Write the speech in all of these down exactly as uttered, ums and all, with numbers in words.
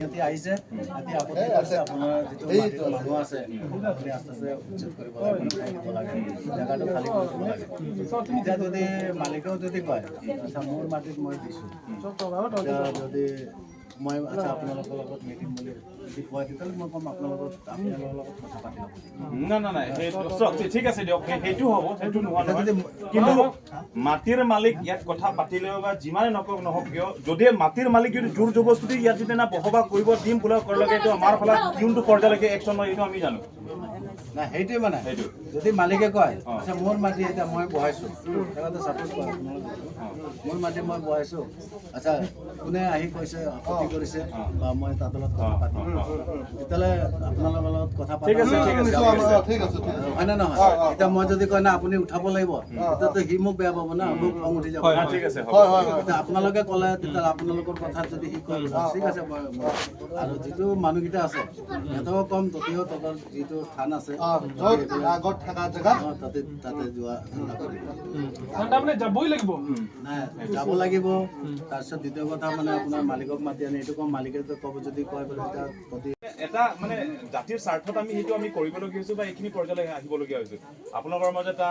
ইয়াতে আহিছে, ইয়াতে আপত্তি কৰিছে, আপোনাৰ যিটো মাটিৰ মানুহ আছে, আপুনি আস্তে আস্তে উচ্ছেদ কৰিব লাগে, উঠাই দিব লাগে, জেগাটো খালী কৰি দিব লাগে। এতিয়া যদি মালিকেও যদি কয়, "আচ্ছা, মোৰ মাটিত মই দিছোঁ," এতিয়া যদি মই, "আচ্ছা, আপোনালোকৰ লগত মিটিং বুলি," যদি কয়, তেতিয়াহ'লে মই ক'ম, "আপোনালোকৰ, আপোনালোকৰ লগত কথা পাতি ল'ব।" নাই, নাই, নাই, সেই, চক, ঠিক আছে দিয়ক, সেই, সেইটো হ'ব, সেইটো নোহোৱা এতিয়া নহয়। যদি কিন্তু মাটিৰ মালিক ইয়াত কথা পাতিলেও বা যিমানে নকওক নহওক কিয়, যদি মাটিৰ মালিক যদি জোৰ জবৰদস্তি ইয়াত যদি না বসবাস কৰিব দিম বোলে, ক'লেকে এইটো আমাৰ ফালে কোনটো পৰ্যায়লৈকে একশ্যন লয়, এইটো আমি জানো। নাই, সেইটোৱে মানে। সেইটো। যদি মালিকে কয়, অ। "আচ্ছা, মোৰ মাটি এতিয়া মই বহাইছো," তেনেহ'লে ছাপ'জ কয় আপোনালোকে, অ। "মোৰ মাটি মই বহাইছো, আচ্ছা, কোনে আহি কৈছে, আপত্তি কৰিছে, অ। বা মই তাত লগত কথা অ, পাতিম।" অ, অ। তেতিয়াহ'লে আপোনালোকৰ লগত কথা ঠিক আছে, পাতিম। ঠিক আছে, ঠিক আছে। ঠিক আছে, ঠিক আছে। হয় নে নহয়? অ, অ। এতিয়া মই যদি কয়, "না, আপুনি উঠাব লাগিব," অ, অ। তেতিয়াতো সি মোক বেয়া পাব না, মোক খং উঠি যাব। হয়, অ, হয়। ঠিক আছে, হ'ব। হয়, হয়, হয়। এতিয়া আপোনালোকে ক'লে, তেতিয়া আপোনালোকৰ কথাত যদি সি কয়, অ, "ঠিক অ। আছে, মই, মই," আৰু যিটো মানুহকেইটা আছে, সিহঁতকো কম, তথাপিও তলৰ যিটো স্থান আছে, অ, য'ত আগত থকা জেগাত। অ, তাতে, তাতে যোৱা ধান্দা কৰিব। উম। তাৰমানে যাবই লাগিব। উম। নাই, যাব লাগিব। উম। তাৰপিছত দ্বিতীয় কথা মানে আপোনাৰ মালিকক মাতি আনি এইটো কম, মালিকে তো ক'ব, যদি কয় বোলে এতিয়া প্ৰতি এটা মানে জাতিৰ স্বাৰ্থত আমি সেইটো আমি কৰিবলগীয়া হৈছে বা এইখিনি পৰ্যায়লৈ আহিবলগীয়া হৈছে। আপোনালোকৰ মাজত এটা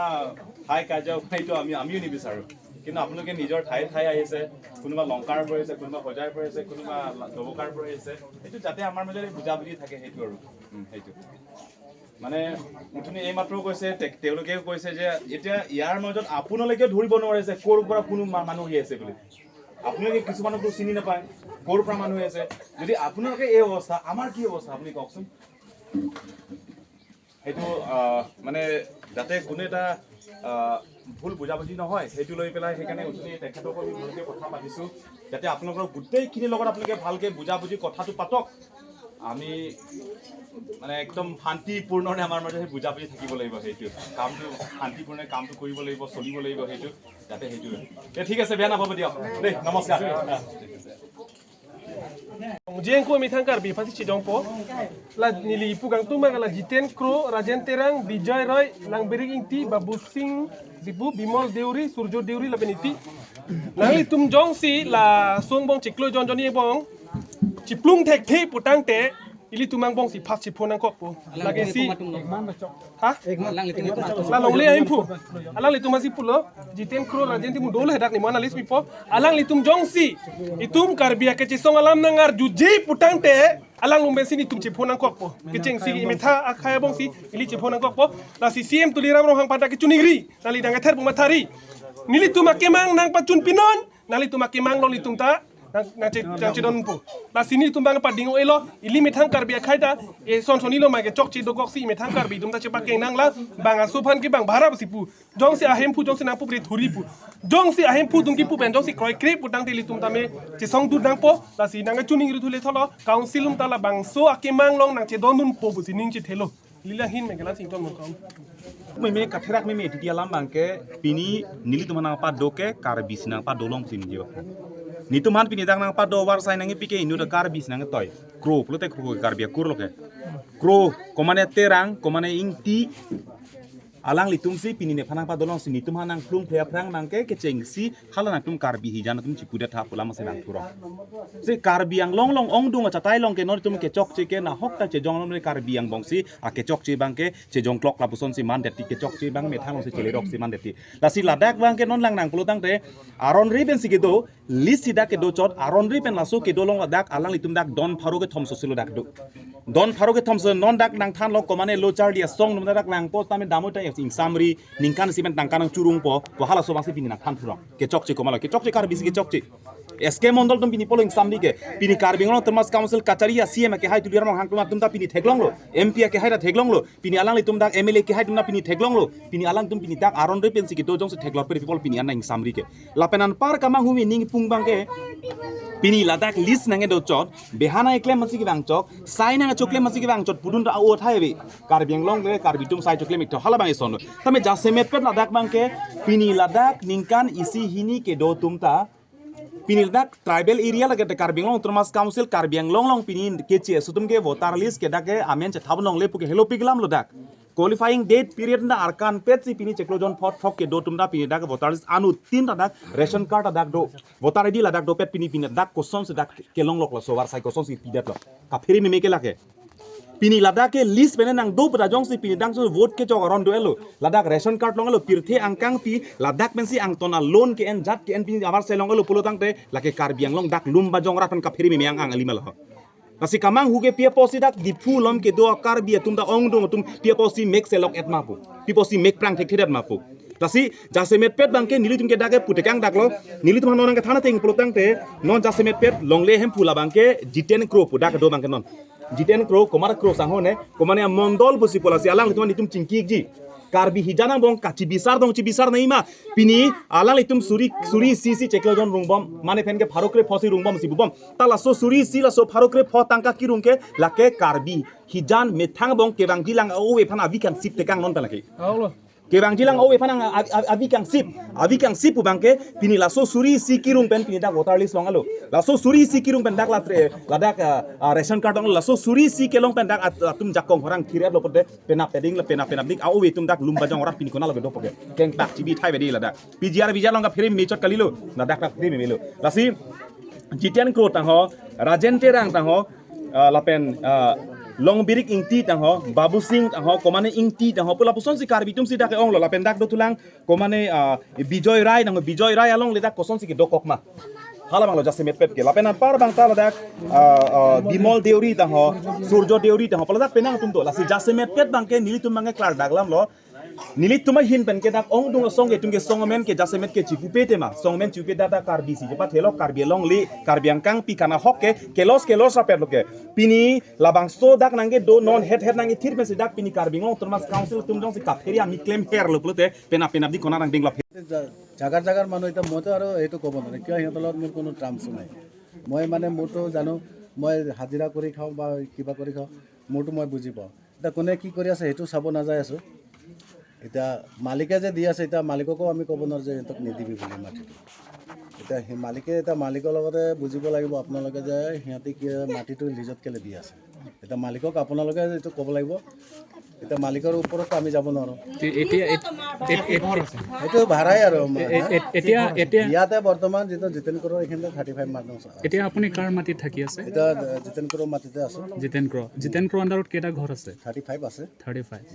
হাই কাজিয়া এইটো আমি, আমিও নিবিচাৰোঁ। কিন্তু আপোনালোকে নিজৰ ঠায়ে ঠায়ে আহিছে, কোনোবা লংকাৰ পৰা আহিছে, কোনোবা হজাইৰ পৰা আহিছে, কোনোবা লা-, ডবকাৰ পৰা আহিছে। এইটো যাতে আমাৰ মাজত এই বুজাবুজি থাকে সেইটো আৰু। উম, সেইটো। মানে, মুঠতে এইমাত্ৰ কৈছে, তে-, তেওঁলোকেও কৈছে যে এতিয়া ইয়াৰ মাজত আপোনালোকেও ধৰিব নোৱাৰিছে ক'ৰ পৰা কোনো মা-, মানুহ আহি আছে বুলি। আপোনালোকে কিছুমানকতো চিনি নাপায়, ক'ৰ পৰা মানুহ আহি আছে। যদি আপোনালোকে এই অৱস্থা, আমাৰ কি অৱস্থা আপুনি কওকচোন? সেইটো, আহ, মানে, যাতে কোনো এটা, আহ, ভুল বুজাবুজি নহয়, সেইটো লৈ পেলাই সেইকাৰণে উঠি তেখেতক আমি ভালকে কথা পাতিছোঁ, যাতে আপোনালোকৰ গোটেইখিনিৰ লগত আপোনালোকে ভালকে বুজাবুজি কথাটো পাতক। আমি মানে একদম শান্তিপূৰ্ণৰে আমাৰ মাজত সেই বুজাবুজি থাকিব লাগিব, সেইটো কামটো শান্তিপূৰ্ণৰে কামটো কৰিব লাগিব, চলিব লাগিব সেইটো, যাতে সেইটো হয়। তে ঠিক আছে, বেয়া নাপাব দিয়ক দেই, নমস্কাৰ। Jengko methang Karbi aphansi chejongpo. La neli ipu kangtung abang la Jiten Kro, Rajen Terang, Bijoy Roy, Langbirik Ingti, Babu Singh Dipu, Bimol Deuri, Surjo Deuri lapen iti. Nanglitum jongsi laso angbong chiklo jon jonni angbong chiplung thekthe putangte ilitum angbongsi first chepho nangkokpo. Lake si. Ha? Alanglitum atum. La longle ahemphu. Alanglitum aphansi pulo. Jiten Kro, Rajen Terang dolo, hadak ni mo analyst pipo. Alanglitum jongsi itum Karbi akechesong alam nangarjuji putangte alanglitum pensi itum chepho nangkokpo. Kechengsi imethang akhai angbongsi ili chepho nangkokpo. Lasi C M Tuliram Ronghang aphan ta kechiningri, nangli dang ether buma thari. Nelitum akemang nangpachun pinon, nanglitum akemang along nelitum ta nang, nangche-, nangchedonpo. Lasi nelitum abang pading-o-elo, ili methang Karbi akhai ta, e, son son ilo mai kechokche dokoksi methang Karbi atum ta chepakeng nang, la bang aso aphan ke bang bharap si pu. Jongsi ahemphu, jongsi nangpu pri thuri pu. Jongsi ahemphu atum kipu pen jongsi kroikre putangte ilitum tame chesongdun nangpo, lasi nangkechiningri thule tholo, council atum ta labangso akemang along nangchedondunpo pusi ning chethelo. Lila hin me kela sington mo kau. Meme katherak meme titi alam abangke pini nelitum aphan nangpado ke Karbi si nangpado long pusi ningje. Nelitum aphan pini dak nangpado war sai nangpi ke inut Karbi si nangtoi. Kro pulote Kro Karbi akur lo ke. Kro, komane Terang, komane Ingti, alanglitumsi pini nephan nangpado longsi nelitum aphan nangplung phe aphrang abangke kechengsi hala nangtum Karbi hijan atum chipudet ha pu alam si nangthurong. Si Karbi Anglong along ongdung achatai along ke nelitum kechokche ke nahok ta chejong along Karbi angbongsi akechokche abangke chejongklok lapusonsi mandetji, kechokche abang methang alongsi cheleroksi mandetji. Lasi ladak abangke non lang nangpulotangte aron ri pensi kedo, list si dak kedo chot, aron ri pen laso kedo along ladak alanglitum dak don pharo kethom sosilo dak do. Don pharo kethom so non dak nangthanlo komane lo charli asong num dak langpo tame damo ta ingsamri ningkan isi pen tangka nangchurungpo, ko halaso abangsi pini nangthan thurong. Kechokche komatlo, kechokche Karbi si kechokche. S K Mondol atum pini pulo ingsamri ke. Pini Karbi Anglong Autonomous Council kachari a C M akehai Tuliram Ronghang atum ta pini theklonglo. M P akehai ta theklonglo. Pini alanglitum dak M L A akehai atum ta pini theklonglo. Pini alangtum pini dak aron ri pensi kedo jongsi theklong peri people pini an nang ingsamri ke. Lapen anpar kamang humi ning pung abangke. Pini ladak list nangkedo chot. Behana eklem masi kevang chot. Sai nangchoklem masi kevang chot. Pudun ta o thai ave. Karbi Anglong le Karbi atum sai choklem ik tho hala abang eson. Tame jasemet pet ladak abangke. Pini ladak ningkan isi hini kedo atum ta. Pini ladak tribal area lake te Karbi Anglong Autonomous Council Karbi Anglong along pini keche aso atum ke voter list ke dak ke amen chethabon longle pu ke helopik alam lo dak. Qualifying date period na arkan pet si pini chiklo jon phongo throk kedo atum ta pini dak voter list anuttin ta dak ration card ta dak do, voter I D ladak dopet pini pini dak kosonsi dak kelonglok laso varsai kosonsi pidetlo. Kaphere meme ke lake. Pini ladak ke list pen nangdo pu ta jongsi pini dang so vote kejok aron do-etlo. Ladak ration card longlo, pirthe angkangpi ladak pensi angton a-loan ke-en jat ke-en pini avarsai longlo pulo tangte lake Karbi Anglong dak lumbajong rat pen kaphere meme ang ang alima lo. Lasi kamanghu ke pi apotsi dak Diphu along kedo a-Karbi atum ta ongdung atum pi apotsi mek selok-et ma pu, pi apotsi mek prang thekthedet ma pu. Lasi jasemetpet abangke nelitum ke dak ke putekang daklo, nelitum non nangkethan ateng pulo tangte non jasemetpet longle hemphu labangke Jiten Kro pu dak do abangke non. Jiten Kro, Kumar Kro sangho ne, komatne mondol pusi pu lasi alanglitum nelitum chingkiji. Karbi hijan angbong kachibisar dong chibisar nangji ma. Pini alanglitum suri suri isi si chiklo jon rungbom, mane pen ke pharo kre pho si rungbomsi bubom. Ta laso suri isi laso pharo kre pho tangka kerung ke lake Karbi hijan methang angbong kevangjilang a-ove aphan avi kangsip tekang non pen lake. Aulo. Kevangjilang a-ove aphan ang a-, a-, avi kangsip, avi kangsip pu abangke pini laso suri isi kerung pen pini dak voter list longlo. Laso suri isi kerung pen dak latre, ladak, ah, ah, ration card longlo. Laso suri isi kelong pen dak at-, atum jakong horang kiret lo pote penap peding la penap penap dik a-ove atum dak lumbajong rat pini konat lo kedo poke. Kengpak chibi thai bedi ladak. P G R, P G R along kaphere meme chot kalilo. Ladak kaphere meme lo. Lasi Jiten Kro tangho, Rajen Terang tangho, ah, lapen, ah, Longbirik Ingti tangho, Babu Singh tangho, komatne Ingti tangho, pu lapusonsi Karbi atum si dak ke-onglo, lapen dak dothulang, komatne, ah, Bijoy Rai tangho, Bijoy Rai alongle dak kosonsi kedokok ma. Hala abanglo jasemetpet ke. Lapen anpar abang ta ladak, ah, ah, Bimol Deuri tangho, Surjo Deuri tangho, pu ladak penang atum do. Lasi jasemetpet abangke nelitum abangke klardak alamlo. Nelitum ahin pen ke dak ongdung asong ke atum ke song amen ke jasemet ke chipupe tema. Song amen chipupe dak dak Karbi si chepathelo, Karbi alongle, Karbi angkangpi kana hok ke kelos kelos rapet lo ke. Pini labangso dak nangkedo non het het nangkethir pensi dak pini Karbi Anglong Autonomous Council atum jongsi kaphere ami klemher lo pulote penap penap di konat angdeng lap. Ja-, জাগাৰ জাগাৰ মানুহ এতিয়া মইতো আৰু এইটো ক'ব নোৱাৰিম, কিয় সিহঁতৰ লগত মোৰ কোনো টাৰ্মছো নাই। মই মানে মোৰতো জানো, মই হাজিৰা কৰি খাওঁ বা কিবা কৰি খাওঁ, মোৰতো মই বুজি পাওঁ। এতিয়া কোনে কি কৰি আছে সেইটো চাব নাযায় আছো। এতিয়া মালিকে যে দি আছে, এতিয়া মালিককো আমি ক'ব নোৱাৰো যে সিহঁতক নিদিবি বুলি মাটিটো। এতিয়া সেই মালিকে, এতিয়া মালিকৰ লগতে বুজিব লাগিব আপোনালোকে যে সিহঁতে কি মাটিটো লিজত কেলে দি আছে। এতিয়া মালিকক আপোনালোকে এইটো ক'ব লাগিব। এতিয়া মালিকৰ ওপৰততো আমি যাব নোৱাৰো। এ-, এতিয়া এত-, এত-, এত-, এইটো ভাড়াই আৰু আমাৰ, এ-, এ-, হা? এ-, এতিয়া, এতিয়া ইয়াতে বৰ্তমান যিটো জিতেন কৰৰ এইখিনিতে থাৰ্টি ফাইভ মানুহ আছে। এতিয়া আপুনি কাৰ মাটিত থাকি আছে? এতিয়া জিতেন কৰৰ মাটিতে আছো। জিতেন কৰৰ, জিতেন কৰৰ আণ্ডাৰত কেইটা ঘৰ আছে? থাৰ্টি ফাইভ আছে। Thirty five.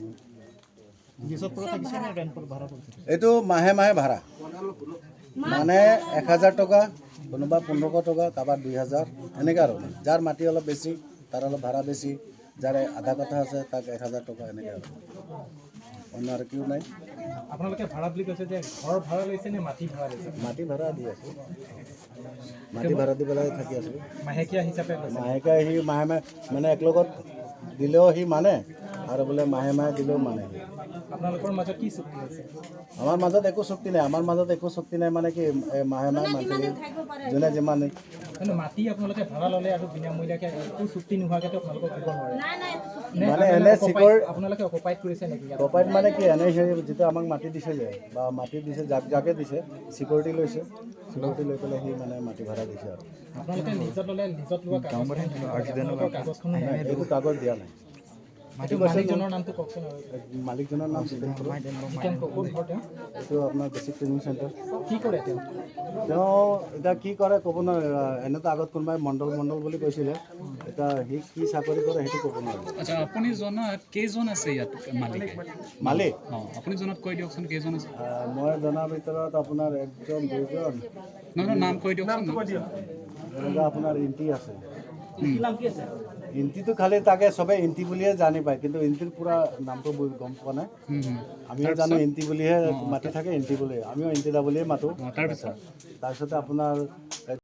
লিজত পুৰা থাকিছে নে ৰেণ্টত ভাড়া কৰিছে? এইটো মাহে মাহে ভাড়া। মানে এক হাজাৰ টকা, কোনোবা পোন্ধৰশ টকা, কাৰোবাৰ দুই হাজাৰ, এনেকে আৰু। যাৰ মাটি অলপ বেছি, তাৰ অলপ ভাড়া বেছি, যাৰ আধা কঠা আছে, তাক এক হাজাৰ টকা, এনেকে আৰু। অন্য আৰু কিয় নাই। আপোনালোকে ভাড়া বুলি কৈছে যে ঘৰ ভাড়া লৈছে নে মাটি ভাড়া লৈছে? মাটি ভাড়া দি আছো। মাটি ভাড়া দি পেলাই থাকি আছো। মাহেকীয়া হিচাপে লৈছে? মাহেকীয়া সি মাহে মাহে, মানে, এক লগত দিলেও সি মানে, আৰু বোলে মাহে মাহে দিলেও মানে। আপোনালোকৰ মাজত কি চুক্তি হৈছে? আমাৰ মাজত একো চুক্তি নাই। আমাৰ মাজত একো চুক্তি নাই মানে কি, এ, মাহে মাহে মান্থলি যোনে যিমান। কিন্তু মাটি আপোনালোকে ভাড়া ল'লে আৰু বিনামূলীয়াকে একো চুক্তি নোহোৱাকেতো আপোনালোকক দিব নোৱাৰে। নে মানে আপোনালোকে এনে অকুপাই-, চিকিউৰ আপোনালোকে অকুপাইড কৰিছে নেকি ইয়াত? অকুপাইড মানে কি, এনে সেই যিটো আমাক মাটি দিছে যে, বা মাটি দিছে, যাক যাকে দিছে, চিকিউৰিটি লৈছে। চিকিউৰিটি লৈ পেলাই সি মানে মাটি ভাড়া দিছে আৰু। আপোনালোকে লিজত ল'লে, লিজত লোৱা কাগজখন, আপোনালোকৰ কাগজখন নাই? এইটো কাগজ দিয়া নাই। এইটো মালিকজনৰ নামটো কওকচোন আৰু। মালিকজনৰ নাম জিতেন কৰো। জিতেন কৰো, ক'ত ঘৰ তেওঁ? এইটো আপোনাৰ বেচিক ট্ৰেইনিং চেণ্টাৰ। কি কৰে তেওঁ? তেওঁ এতিয়া কি কৰে ক'ব নোৱাৰে। এনেতো আগত কোনোবাই মণ্ডল মণ্ডল বুলি কৈছিলে। এতিয়া সি কি চাকৰি কৰে সেইটো ক'ব নোৱাৰে। আচ্ছা, আপুনি জনাত কেইজন আছে ইয়াত মালিকে? মালিক? অ, আপুনি জনাত কৈ দিয়কচোন, কেইজন আছে? আহ, মই জনাৰ ভিতৰত আপোনাৰ একজন, দুজন। নহয়, নহয়, নাম কৈ দিয়কচোন। নাম কৈ দিয়ক। এনেকুৱা আপোনাৰ ইণ্টি আছে। কি নাম কি আছে? ইণ্টিটো খালি তাকে চবে ইণ্টি বুলিয়ে জানি পায়, কিন্তু ইণ্টিৰ পুৰা নামটো বু-, গম পোৱা নাই। হুম, হুম। আমিও জানো তাৰপিছত? ইণ্টি বুলিহে অ, অ, মাতি থাকে, ইণ্টি বুলি। আমিও ইণ্টি দা বুলিয়ে মাতো। অ, তাৰপিছত? তাৰপিছতে আপোনাৰ